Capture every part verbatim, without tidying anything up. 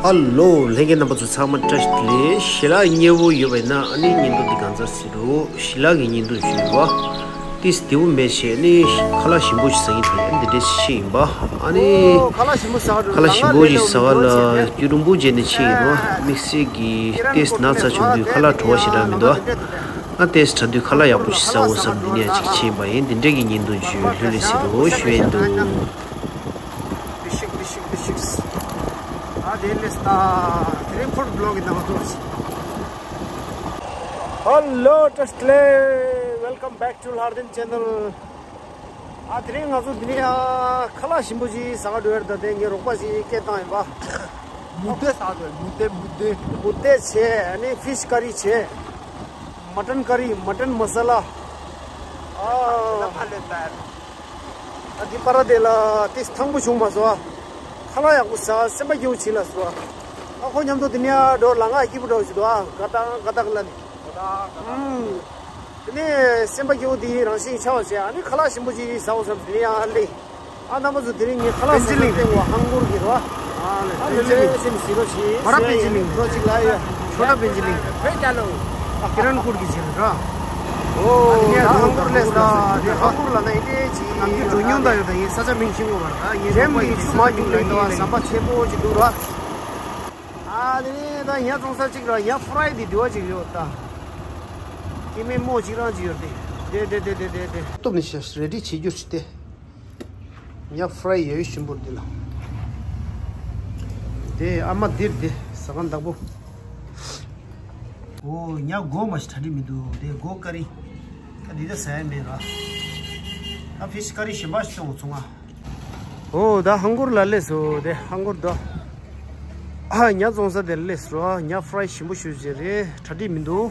ཧ་ལོ། ལྷན་རྒྱས་རྣམ་པ་ཚོ་ཚང་མ་བཀྲ་ཤིས་བདེ་ལེགས། ཞལ་ལག་མཉེས་པོ་ཡོད་པ་ཡིན་ན་ཨ་ནི་བརྙན་ཐུང་འདི་གང་ཚར་གཟིགས་རོགས། ཞལ་ལག་གི་བརྙན་ཐུང་བྱོས་རོགས། ཏིས་དེའུ་མེད་བྱས་ནི་ཁ་ལག་ཞིམ་པོ་ཞིག་ཟ་གི་འདུག་འདི་འདྲས་ཤིག་ཡིན་པ། ཨ་ནི་ཨོ་ཁ་ལག་ཞིམ་པོ་ཟ་ག་འགྲོ། ཁ་ལག་ཞིམ་པོ་ཞིག་ཟ་ག་ལ་རྒྱུན་རིང་པོ་བྱས་ནས་ཕྱིན་ཡིན་རོགས། དམིགས་བསལ་གྱི་ཏིས་ན་ཚ་བྱུང་དུས་ཁ་ལག་བྲོ་བ་ཞེ་དྲག་མི་འདུག་ཨ་ཏིས་དྲ་དུས་ཁ་ལག་ཡག་པོ་ཞིག་ཟ་འོ་བསམ་འདི་ནས་ཅིག་ཕྱིན་པ་ཡིན། འདི་འདྲས་ཀྱི་བརྙན་ཐུང་བྱོས། ལྷོད་ལྷོད་ཟེར་རོགས། ཞུ་ཡིན་འདུག་ལི་ཤིག་ལི་ཤིག་ལི་ཤིག་ཨ་དེ་ལས་ད་དེ་རིང་ཕུཌ་བི་ལོག་གི་ནང་དུ། Hello, Tesla. Welcome back to Lhardin channel. ཨ་དེ་རིང་ང་ཚོ་འདི་ནས་ཨ་ཁ་ལག་ཞིམ་པོ་ཞིག་ཟ་ག་འགྲོ་ཡ་རེད། ད་དེ་ངའི་རོགས་པ་ཞིག་སྐད་བཏང་ཡིན་པ། མུ་ཏེ་ཟ་འགྲོ། མུ་ཏེ་མུ་ཏེ། མུ་ཏེ་བྱས། ཨ་ནི་ཕིཤ་ཀ་རི་བྱས། མ་ཊན་ཀ་རི། མ་ཊན་མ་ས་ལ། ཨ་ཨ་འདི་པ་ར་དེ་ལ་ཏིས་ཐང་པོ་བྱུང་མ་སོང་ཨ། ཁ་ལག་ཡག་པོ་ཟ། སེམས་པ་སྐྱིད་པོ་བྱེད་ལ་སོང་ཨ། ཨ་ཁོ་མཉམ་དུ་དེ་ནས་ཨ་འགྲོ་ལ་ང་སྐྱིད་པོ་འགྲོ་བཞིན་འདུག་ཨ། དགའ་ཏག་དགའ་ཏག་ལ་ནི། ཨུམ། དེ་ནས་སེམས་པ་སྐྱིད་པོ་དེ་རང་བཞིན་ཆགས་པ་བྱས། ཨ་ནི་ཁ་ལག་ཞིམ་པོ་ཅིག་ཟ་འོ་བསམ། དེ་ནས་ཡང་ཨ་ལེ། ཨ་རྣམ་པ་ཚོ་དེ་རིང་ངས་ཁ་ལག་ཟ་ས་སྟེང་བ་ཧང་གུར་གྱི་རོ། ཨ་ལེ། ཨ་ལེ་ལེ་ལེ་སེམས་ཟིན་རོ་ཞིག་མ་ར་པེ་ཅི་ལིང་། ཁྲོ་ཅིག་ལ་ཡ། ཆོ་ཏ་པེ་ཅི་ལིང་། ཨ་ཀི་རན་ཀུར་གྱི་ཅིག་ར། ཨོ་ད་ཧང་གུར་ལས་ད་དེ་ཧང་གུར་ལ་ན་ཡི་ཏེ་ཅིག་ནམ་རྒྱུན་འགྲོ་མྱོང་ད་ཡོད། ད་ཡིན་ས་ཆ་མིང་ཤིང་གོ་བར་ད་ཡིན་རེམ་གྱི་ཆུ་མ་རྒྱུག་ལ་ཡིན་ད་བ་ཟམ་པ་ཆེ་པོ་ཅིག་འདུག་ར། ཨ་དེ་ནས་ད་ཉ་བཙོང་ས་གཅིག་ར། ཉ་ཧྥ་རའི་དེ་དེ་བ་གཅིག་ཡོད་ད། སྐྱེ་དམན་མོ་གཅིག་རང་གཅིག་ཡོད་དེ། དེ་དེ་དེ་དེ་དེ་དེ་སྟོབས་ནི་ཤ་རེ་ཌི་བྱེད་རྒྱུ་ཞིག་སྟེ། ཉ་ཧྥ་རའི་ཡོད་ཞིམ་པོ་འདི་ལ། དེ་ཨ་མ་འདིར་དེ་ཟ་ཁང་བདག་པོ། ཨོ་ཉ་སྒོ་མ་ཞིག་གྲ་སྒྲིག་མི་འདུག་དེ་སྒོ་ཀ་རི། ད་འདི་ད་ཟ་ཡ་མེད་ར། ད་ཕིཤ་ཀ་རི་གཞན་པ་ཞིག་བཙོང་ཚོང་ཨ། ཨོ་ད་ཧང་གུར་ལ་སླེབས་སོ། དེ་ཧང་གུར་དོ། ཨ་ཉ་བཙོང་ས་དེར་སླེབས་སོ། ཉ་ཧྥ་རའི་ཞིམ་པོ་ཞུ་བྱེད་རེད། གྲ་སྒྲིག་མི་འདུག་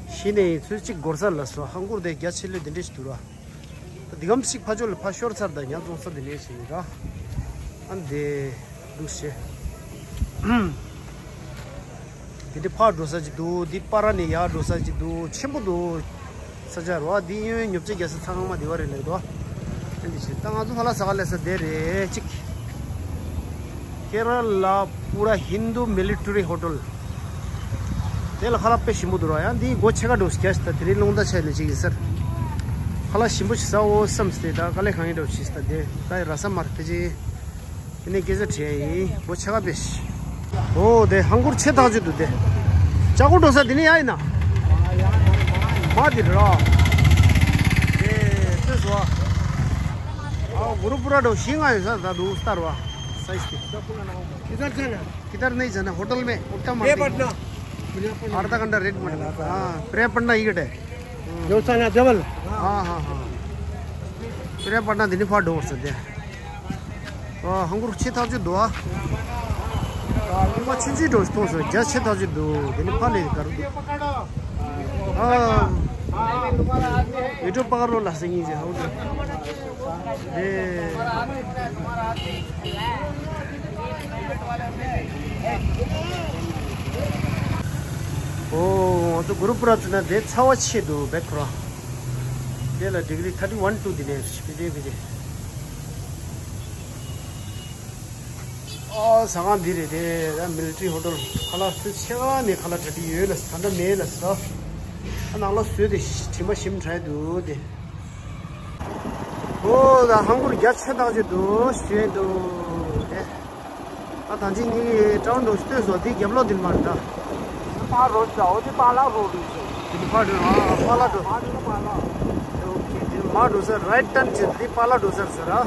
གཞི་ནས་ཚོད་གཅིག་འགོར་ས་ལ་སོ། ཧང་གུར་དེ་རྒྱ་ཆེ་ལོས་དེ་འདྲས་ཞིག་འདུག་ར། ད་འདི་གམ་ཞིག་ཕ་ཕྱོགས་ལ་ཕ་ཤོར་ཚར། ད་ཉ་བཙོང་ས་དེ་འདྲས་ཞིག་ཡིན་ར། ཨ་འདི་འདུག་ཞེ། འདི་འདྲ་ཕར་འགྲོ་ས་ཅིག་འདུག་འདི་པ་ར་ནས་ཡར་འགྲོ་ས་ཅིག་འདུག་ཆེན་པོ་འདུག་ས་ཆ་རོ། འདི་གཡོན་ཉོ་ཆ་རྒྱག་ས་ཚང་མ་འདི་བ་རེད་ལེགས་དོ། ཨ་འདི་ཞིག་ད་ང་ཚོ་ཧ་ལ་ས་ག་ལས་ས་དེ་རེད་ཅིག Kerala Pura Hindu Military Hotel. དེ་ལ་ཁ་ལག་དཔེ་ཞིམ་པོ་འདུག་ར། ཡང་འདི་སྒོ་ཕྱེད་ཀ་འགྲོ་ཞིག་རྒྱ་ཞིག་ད་དེ་རིང་རླུང་རྟ་ཆད་ནས་ཅིག་ཡིན་སར། ཁ་ལག་ཞིམ་པོ་ཞིག་ཟ་འོ་བསམ་སྟེ་ད་དཀའ་ལས་གང་ཡིན་འགྲོ་ཞིག་ད་དེ་ད་ར་ས་མར་ཕེ་ཅི། དེ་ནས་སྐད་ཆ་དྲིས་ཡིན། སྒོ་ཕྱེད་ཀ་དཔེ་ཞིག་ཨོ་དེ་ཧང་གུར་ཆེ་ཐག་ཆོད་འདུག་དེ་ལྕགས་སྒོ་འགྲོ་ས་དེ་ནས་ཡ་ཡིན་ན། མ་དེ་ར། དེ་ལྟོས་སོ། ཨ་གུ་རུ་པུ་ར་འགྲོ་ཞིང་ང་ཡོད་ས་ད་འདུག་སྟར་བ་སའི་སི་དེ། किधर जाना? किधर नहीं जाना? होटल में उत्तम प्रिय पटना। अर्धा घंटा रेट पड़ेगा। हाँ, प्रिय पटना ही कटे। देवस्थान देवल। हाँ, हाँ, हाँ। प्रिय पटना दिन फा डोर से दे। हाँ, हंगुर छे था जो दुआ। हाँ, ये बात छिंजी डोर तो से, जस छे था जो दो, दिन फा ले कर दो। हाँ। ये जो पकड़ लो ला सही जे, हो गया। ཨེ། ཨོ། ང་ཚོ་གུ་རུ་པུ་ར་ཚུད་ན་དེ་ཚ་བ་ཆེ་འདུག་བེད་ཁོ་ར། དེ་ལ་ཌིག་རི་ཐར་ཊི་ཝན་ཊུ་དེ་ནས་ཕི་ཏེ་ཕི་ཏེ། ཨོ་ཟ་ཁང་འདི་རེད་དེ། ད་མི་ལི་ཊི་རི་ཧོ་ཊེལ། ཁ་ལག་ཚོས་ཆེ་ག་ནས་ཁ་ལག་གྲ་སྒྲིག་ཡོད་ལ་ད་ལྟ་མེད་ལ་ཟེར། ཨ་ནང་ལོགས་བཟོས་ཏེ་དྲི་མ་ཞིམ་དྲགས་འདུག་དེ། ཨོ་ད་ཧང་གུར་རྒྱ་ཆེ་ཐག་ཆོད་འདུག་ཞུས་འདུག་དེ། ཨ་ད་ཅི་གཉིས་ཀྱི་ཀྲའུན་འགྲོ་སྟོད་སོ་དེ་རྒྱབ་ལོགས་དེ་མར་ད། ཕར་རོ་ཟ་འོ་དེ་པཱ་ལགས་རོ་རེད་ཟེར། དེ་ཕར་འགྲོ་ཨ་པཱ་ལགས་འགྲོ། ཕར་འགྲོ་པཱ་ལགས། ཨོ་ཁེ་དེ་མར་འགྲོ་ས་རའིཊ་ཊརན་བྱེད་དེ་པཱ་ལགས་འགྲོ་ས་རེད་ཟེར་ཨ།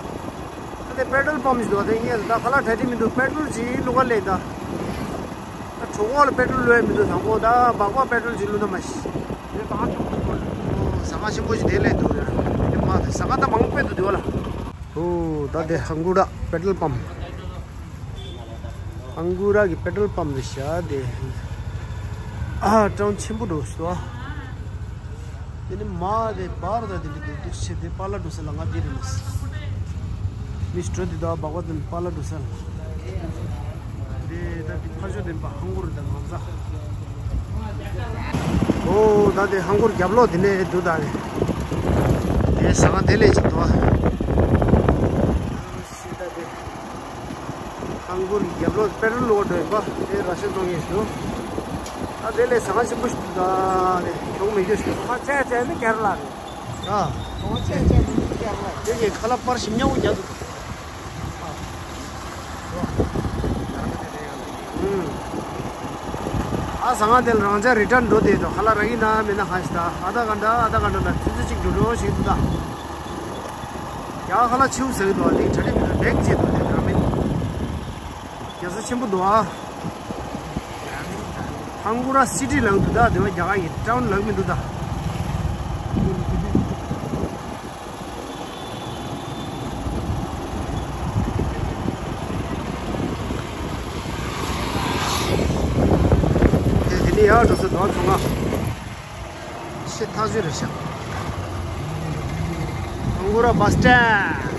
ད་དེ་པེ་ཊོལ་པམ་ཞིག་འདུག་དེ་ངས་ད་ཁ་ལག་གྲ་སྒྲིག་མི་འདུག་པེ་ཊོལ་ཅིག་བླུག་ག་སླེབས་ད། ད་གྲོད་ཁོག་ལ་པེ་ཊོལ་བླུག་ཡ་མི་འདུག་དང་པོ་ད་སྦག་སྦག་པེ་ཊོལ་ཅིག་བླུག་ན་མ་ཤི། ཟ་ཁང་ཆེན་པོ་ཞིག་དེ་སླེབས་འདུག་རེད། དེ་མ་དེ་ཟ་ཁང་ད་མང་པོ་འདུག་དེ་བ་ལ། ཨོ་ད་དེ་ཧང་གུ་ར་པེ་ཊོལ་པམ། ཧང་གུ་ར་གི་པེ་ཊོལ་པམ་རེད་ཤག་དེ། ཨ་གྲངས་ཆེན་པོ་འགྲོ་སོང་། དེ་ནི་མ་དེ་བར་ད་དེ་འདྲ་འདུག་འདུག་ཆེ་དེ་པཱ་ལགས་འགྲོ་ས་ལ་ང་འདི་རེད་མ་སྲིད། མི་སྤྲོ་འདི་དག་སྦག་སྦག་དེ་པཱ་ལགས་འགྲོ་ས་ལ། དེ་ད་དེ་ཕ་ཆོས་ལྡན་པ་ཧང་གུ་ར་དང་ང་ཚ། ཨོ་ད་དེ་ཧང་གུ་ར་རྒྱབ་ལོགས་དེ་ནས་འདུག་ད་རེད། དེ་ཟ་ཁང་དེ་ལས་ཅིག་འདུག་ཨ། ཧང་ སྐོར་གྱི་རྒྱབ་ལོགས་པེ་ཊོལ་ལོ་འགྲོ་ཡིན་པ་དེ་ར་ཤན་བཙོང་ངེས་ཞུ། ད་དེ་ལས་ཟ་ཁང་ཆེན་པོ་ཞིག་འདུག་ད་དེ་གྱོང་མི་རྒྱུ་ཞིག་འདུག་ང་ཆེ་ཆེ་ནི་ཀེ་ར་ལ་རེད། ཨ། ང་ཆེ་ཆེ་ནི་ཀེ་ར་ལ་རེད། དེ་གི་ཁ་ལག་པར་ཞིམ་ཉམས་པོ་རྒྱག་འདུག་ཨ། ཨ་ཟ་ཁང་དེ་ལ་རང་ཅག་རི་ཊརན་འགྲོ་བསྡད་འདུག་ཁ་ལག་རག་གི་ན་མེད་ན་ཧ་ཤི་ད་ཨ་ད་ག་འདྲ་ཨ་ད་ག་འདྲ་ལ་ཆུ་ཚོད་གཅིག་འགྲོ་འགྲོ་ཞིག་འདུག་ད། ཡང་ཁ་ལག་ཆེའུ་ཟ་གི་འདུག་ཨ་དེ་གྲ་སྒྲིག་མི་འདུག་ལེགས་བྱས་འདུག་དེ་འདྲ་མིན། རྒྱལ་ས་ཆེན་པོ་འདུག་ཨ། ཧང་གུ་ར་སི་ཊི་ལབ་འདུག་ད་དེ་བ་རྒྱ་གར་གྱི་ཊའུན་ལབ་མི་འདུག་ད། དེ་དེ་ནས་ཡར་འགྲོ་ས་འདུག་ཨ་ཚོང་ཁང་། ཤེས་ཐག་ཆོད་རེད་ཤག་ཧང་གུ་ར་བྷ་སི་སི་ཊེན།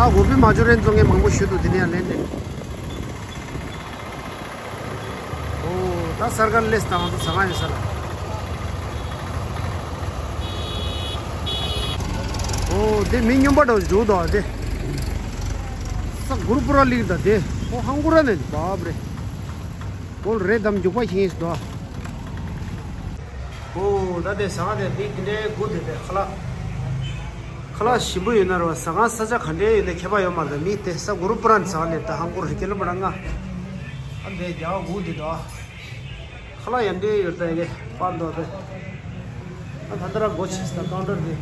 ཨ་གོ་པི་མ་ཇོ་རེན་བཙོང་མཁན་མང་པོ་ཞིག་འདུག་དེ་ནས་ཡང་ལེན་ནས། ཨོ་ད་སར་ཀར་ལེས་དང་ང་ཚོ་ཟ་ཁང་ཡོད་ས་ལ། ཨོ་དེ་མི་སྨྱོན་པ་འདྲ་བོ་འཇུག་འདུག་ཨ་དེ། ས་གུར་པུ་ར་ལིག་ད་དེ། ཨོ་ཧང་གུ་ར་ནས་བབ་རེད། གོལ་རེད་དམ་རྒྱུག་པ་ཤེས་སུ་དོ། ཨོ་ད་དེ་ཟ་ཁང་དེ་མི་དེ་འདྲའི་དགུ་དེ་དེ་ཁ་ལག་ཁ་ལག་ཞིམ་པོ་ཡོད་ན་རོ་ཟ་ཁང་ས་ཆ་ག་འདྲའི་ཡོད་ན་ཁྱད་པར་ཡོད་མ་རེད། མི་དེ་ས་གུ་རུ་པུ་རན་ཟ་ཁང་ནས་ད་ཧང་གོ་རེ་ཀེ་ལོ་པ་ར་ལྔ། ཨ་འདི་རྒྱ་དགུ་དེ་དོ། ཁ་ལག་ཡང་འདྲའི་ཡོད་ད་ཡ་གི་པར་འདོགས་དེ། ཨ་ད་ལྟ་ར་སྒོ་ཕྱེས་ད་ཀའུན་ཊར་དེ།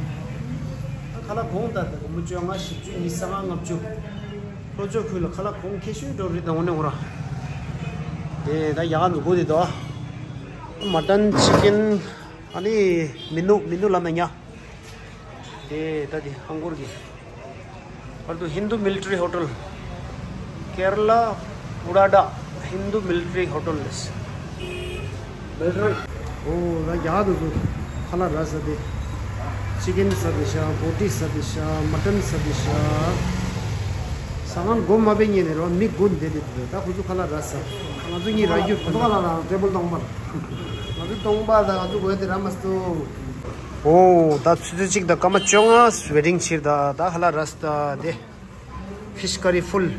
ཨ་ཁ་ལག་གོང་ད་དེ་དགུ་བཅུ་ལྔ་བཞི་བཅུ་ཉི་ཤུ་རྩ་ལྔ་ལྔ་བཅུ། ལྷོ་ཕྱོགས་ཁུལ་ལ་ཁ་ལག་གོང་ཁེ་ཤོས་འགྲོ་རེད་དང་འོ་ནས་འོ་ར། དེ་ད་ཡག་འདུག་གོ་དེ་དོ། མ་ཊན་ཆི་ཀན་ཨ་ནི་མི་ནུ་མི་ནུ་ལ་མེ་ཉ། དེ་ད་དེ་ཧང་གོར་གི་བར་དུ་ཧིན་དུ་མི་ལི་ཊ་རི་ཧོ་ཊལ། ཀེ་ར་ལ་ཨུ་ར་ཌ་ཧིན་དུ་མི་ལི་ཊ་རི་ཧོ་ཊལ་ལེས། ཨོ་ད་རྒྱ་དུ་ཚོ་ཁ་ལག་ར་ཟ་དེ། ཅི་ཀན་ཟ་དེ་ཤ་བོ་ཊི་ཟ་དེ་ཤ་མ་ཊན་ཟ་དེ་ཤ། ཟ་ཁང་སྒོ་མ་ཕྱེ་ཉིན་ནས་རོ་མི་དགུ་འདེད་དེ་འདུག་ད་ཁོ་ཚོ་ཁ་ལག་ར་ཟ། ང་ཚོ་གཉིས་ར་རྒྱུ་ཁོ་ཚོ་ཁ་ལག་ར་ཊེ་བལ་སྟོང་པར། ང་ཚོ་སྟོང་པར་ད་ང་ཚོ་དགོས་དེ་ར་མ་སྟོང་། ཨོ་ད་ཆུ་ཚོད་གཅིག་དང་སྐར་མ་བཅོ་ལྔ་ཝེ་ཊིང་བྱེད་ད་ད་ཧ་ལ་རས་ད་དེ། ཕིཤ་ཀ་རི་ཕུལ།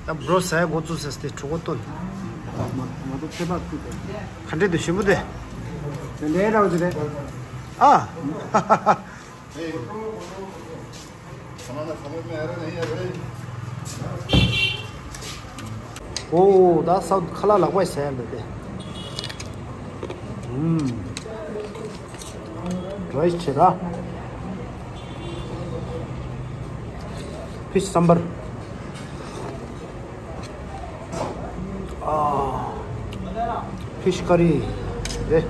ད་འབྲོ་ཟ་ཡ་འགོ་བཙུགས་ཟེར་ཏེ་གྲོད་ཁོག་བཏོན། ང་ཚོ་ཚེ་བག་ཚུད་དེ། ག་འདྲས་འདུག་ཞིམ་པོ་དེ། དེ་འདྲའི་ར་བ་ཅི་རེད། ཨ། ཨོ་ད་ས་ཁ་ལག་ལག་པ་ཟ་ཡ་འདུག་སྟེ། ཨུམ། རའི་སི་བྱེད་ར། ཕིཤ་སམ་བར། ཨ། ཕིཤ་ཀ་རི་རེད།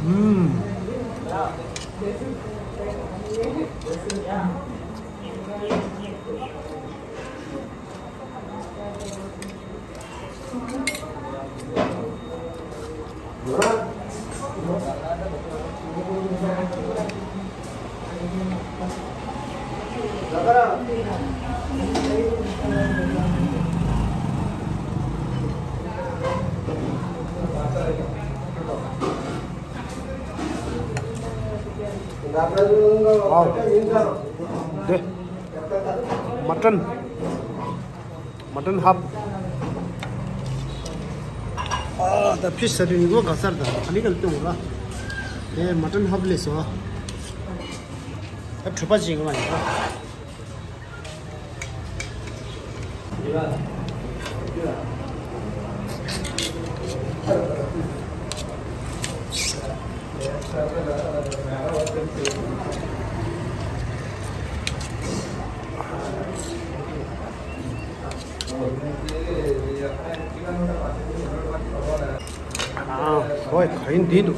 ཨུམ། ཝའོ། དེ། མ་ཊན། མ་ཊན་ཧབ། ཨ་ད་ཕིཤ་ཟ་དུས་ཉིན་མོ་ག་སར་དང་ཨ་ནི་ག་ལ་སྟོན་དགོས་ར། དེ་མ་ཊན་ཧབ་ལས་སོ། ད་གྲུ་པ་ཅིག་ཡོང་བ་ཡིན་ར། ཨ་ཧོའི་ག་ཡིན་འདི་འདུག་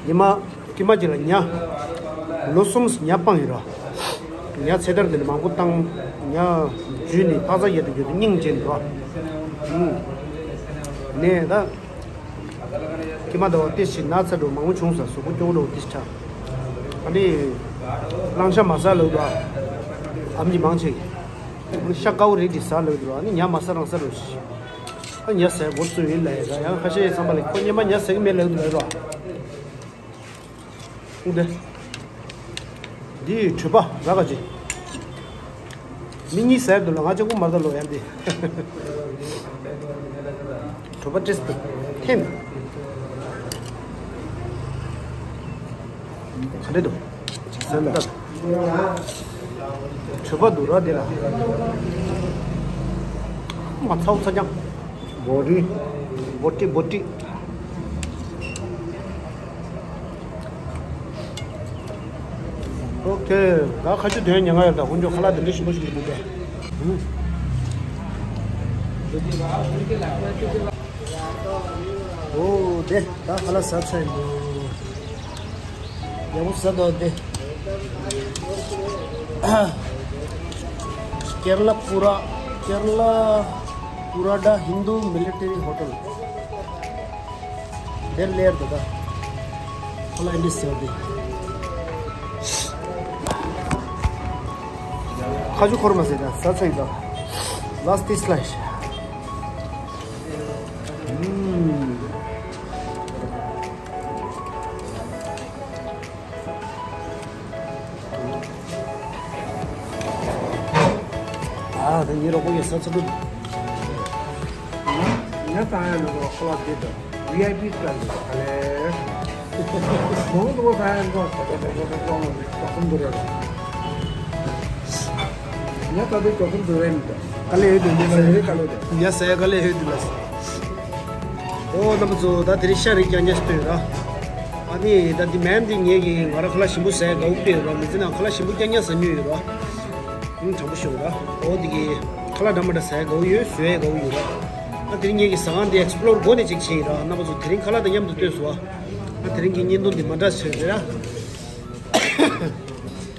ཉི་མ་དཀྱུས་མ་ཅིག་ལ་ཉ། ལོ་གསུམ་ཉ་སྤངས་ཡོད་ར། ཉ་ཚེ་ཐར་འདི་ནས་མང་པོ་བཏང་། ཉ་འཇུས་ནས་འཕག་འཚག་ཡོད་དུ་ཡོད་དུ་སྙིང་རྗེ་འདུག་ར། ནས་ད། དཀྱུས་མ་ཟླ་བ་ཏི་ཞིག་ན་ཚ་འགྲོ་མང་པོ་བྱུང་ས་གཟུགས་པོ་སྐྱོ་བོ་འགྲོ་ཏི་ཆགས། ཨ་ནི་གླང་ཤ་མ་ཟ་ལབ་འདུག་ཨ་མ་གིས་མང་ཆེ་གིས། ཨ་ནི་ཤ་དཀར་པོ་རེད་དེ་ཟ་ལབ་འདུག་ཨ་ནི་ཉ་མ་ཟ་རང་ཟ་རོགས་ཞེས། ཨ་ཉ་ཟ་ཡ་འགོ་བཙུགས་ཡིན་ལབ་ཡ། ཡང་ཁ་ཤས་ཡིན་བསམ་པ་ལ་ཁོ་སྔོན་མ་ཉ་ཟ་གི་མེད་ལབ་འདུག་ལབ་རོགས། འདི། འདི་གྲོད་པ་ར་ག་ཅི། མི་གཉིས་ཟེར་འདུག་ལ་ང་ཅག་ཀུ་མར་ད་ལོ་ཡང་འདི། གྲོད་པ་ཏྲིས་འདུག་ཐེམ། ག་འདྲ་འདུག་ཟེར་འདུག་གྲོད་པ་འདུག་ར་འདི་ལ། མ་ཚའོ་ཚ་ཀྱང་། བོ་ཏི། བོ་ཏི་བོ་ཏི། ཨོ་ཁེ། ད་ཁ་ཆུ་དོན་ཉེ་ང་ཡོད་ད་ཁོང་ཚོ་ཁ་ལག་དེ་འདྲ་ཞིམ་པོ་ཞིག་འདུག་གས། ཨོ་དེ་ད་ཁ་ལག་ཟ་ཚར་ཡིན་འདུག་ཡག་པོ་ཟ་འདུག་དེ། ཀེ་ར་ལ་པུ་ར། ཀེ་ར་ལ་པུ་ར་ཌ་ཧིན་དུ་མི་ལི་ཊི་རི་ཧོ་ཊལ། དེར་ལེར་དུ་ད། ཁོ་ལ་ཨིན་དྲི་ཟེར་དེ། ཁ་ཆུ་འཁོར་མ་ཟེར་ད་ཟ་ཚར་ཡིན་ད། Last slice. ཨུམ། ཨ་ད་ཉེ་རོགས་པོ་ཡོད་ས་ཚོ་འདུག་ཉ་ཉ་བཏང་ཡ་ལོ་ཁོ་ལ་དེ་དང་ཝི་ཨའི་པི་ཀ་ལ་ག་ལེ། མང་དུ་བཏང་ཡ་ལོ་ཁོ་ལ་དེ་དང་ཁོ་ལ་ཁོ་ལ་ཁོ་ལ་ཉ་ད་དེ་ཁོ་ལ་འདུག་རེད་མི་འདུག་ག་ལེ་ཡོད་དུ་ཉ་ཟ་ཡ་ག་ལེ་ཡོད་དུ་ཉ་ཟ་ཡ་ག་ལེ་ཡོད་དུ་ལ་ཟེར། ཨོ་རྣམ་པ་ཚོ་ད་དེ་རིང་ཤ་རིགས་རྐྱང་རྐྱང་ཞིག་བཏོན་ཡོད་ར། ཨ་ནི་ད་འདི་མན་འདི་ངེད་ཀྱིས་ང་རང་ཁ་ལག་ཞིམ་པོ་ཟ་ཡ་དགའ་བོ་དཔེ་ཡོད་ར། མི་ཚེ་ནང་ཁ་ལག་ཞིམ་པོ་རྐྱང་རྐྱང་ཟ་མྱོང་ཡོད་ར། ཨང་དྲང་པོ་ཤོད་ར། ཨོ་འདི་གི་ཁ་ལག་འདྲ་མི་འདྲ་ཟ་ཡ་དགའ་བོ་ཡོད། བཟོ་ཡ་དགའ་བོ་ཡོད་ར། ཨ་དེ་རིང་ངེད་ཀྱིས་ཟ་ཁང་འདི་ཨེགས་པི་ལོར་འགོ་ནས་ཅིག་བྱས་ཡིན་ར། རྣམ་པ་ཚོ་དེ་རིང་ཁ་ལག་དང་མཉམ་དུ་ལྟོས་སོང་ཨ། ཨ་དེ་རིང་གི་བརྙན་ཐུང་འདི་མ་འདྲ་ཞིག་རེད་ར།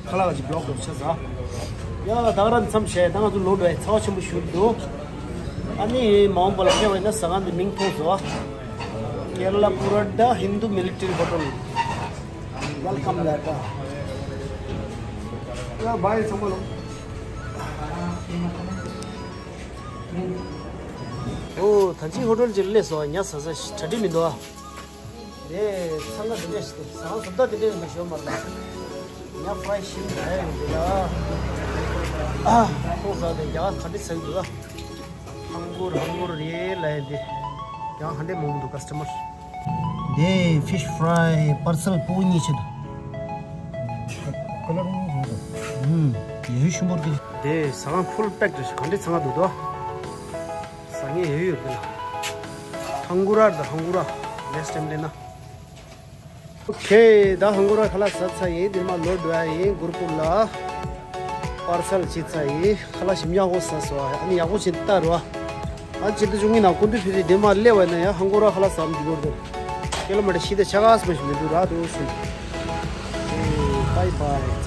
ཁ་ལག་ག་ཅིག་བི་ལོག་འགྲོ་ཆ་ཟ། ཡ་ད་ག་རང་མཚམས་བཞག་ད་ང་ཚོ་ལོག་འགྲོ་ཡ་ཚ་བ་ཆེན་པོ་ཞིག་འདུག་ཨ་ནི་མ་འོངས་པ་ལ་ཕེབས་པ་ཡིན་ན་ཟ་ཁང་འདི་མིང་མཐོང་སོང་ཨ། ཀེ་ར་ལ་པུ་ར་ཌ་ཧིན་དུ་མི་ལི་ཊི་རི་ཧོ་ཊལ། Welcome letter. ཡ་བཱའི་ཚང་མ་ལོ། ཨོ་ད་ཅི་ཧོ་ཊལ་ཅིག་སླེབས་སོང་། ཉ་ཟ་ས་ཞིག་གྲ་སྒྲིག་མི་འདུག་ཨ། དེ་འཚང་ཁ་དེ་འདྲས་ཞིག་དེ་ཟ་ཁང་བཟོ་ལྟ་དེ་འདྲས་ཡོད་ན་ཞོ་མར་ལ། ཉ་ཕ་རའི་ཞིམ་རེད་ཡོང་གི་ལ། ཨ་ཁོང་ཟ་དེ་རྒྱ་གར་ག་འདྲས་ཟ་གི་འདུག་ཨ། ཧང་གུར་ཧང་གུར་རེད་ལ་ཡ་དེ། ཡང་ཧ་འདྲས་མང་གི་འདུག་ཀ་སི་ཊ་མར། དེ་ཕི་ཤི་ཕ་རའི་པར་སལ་པོ་གཉིས་ཆེད་དུ། ཀ་ལར་གཉིས་ཡོད་འདུག་ཨུམ། ཡོད་ཞིམ་པོ་རེད། དེ་ཟ་ཁང་ཕུལ་པེག་རེད། ག་འདྲས་ཚང་ག་འདུག་དོ། ཟ་མཁན་ཡོད་ཡོད་འདི་ལ། ཧང་གུ་ར་དང་ཧང་གུ་ར་ནེག་སི་ཊེམ་ལེན་ན། ཨོ་ཁེ། ད་ཧང་གུ་ར་ཁ་ལག་ཟ་ཚར་ཡིན། འདིར་མ་ལོ་འགྲོ་ཡ་ཡིན། གུར་ཕུག་ལ་པར་སལ་བྱེད་ཚར་ཡིན། ཁ་ལག་ཞིམ་ཡག་པོ་ཟ་སོང་ཨ། ཨ་ནི་ཡག་པོ་བྱེད་ལྟ་རོ་ཨ། ཨ་ཅི་ད་ཅུང་ངི་ན་ཀུན་ཏུ་ཕི་རི་འདིར་མ་སླེབས་པ་ན་ཡ་ཧང་གུ་ར་ཁ་ལག་ཟ་མི་འདི་གོར་དེ་ཀེ་ལོ་མི་ཊར་ཤི་ད་ཆ་ག་སི་མ་ཞིག་མི་འདུག་ར་དུ་སུ། ཨེ་བཱའི་བཱའི།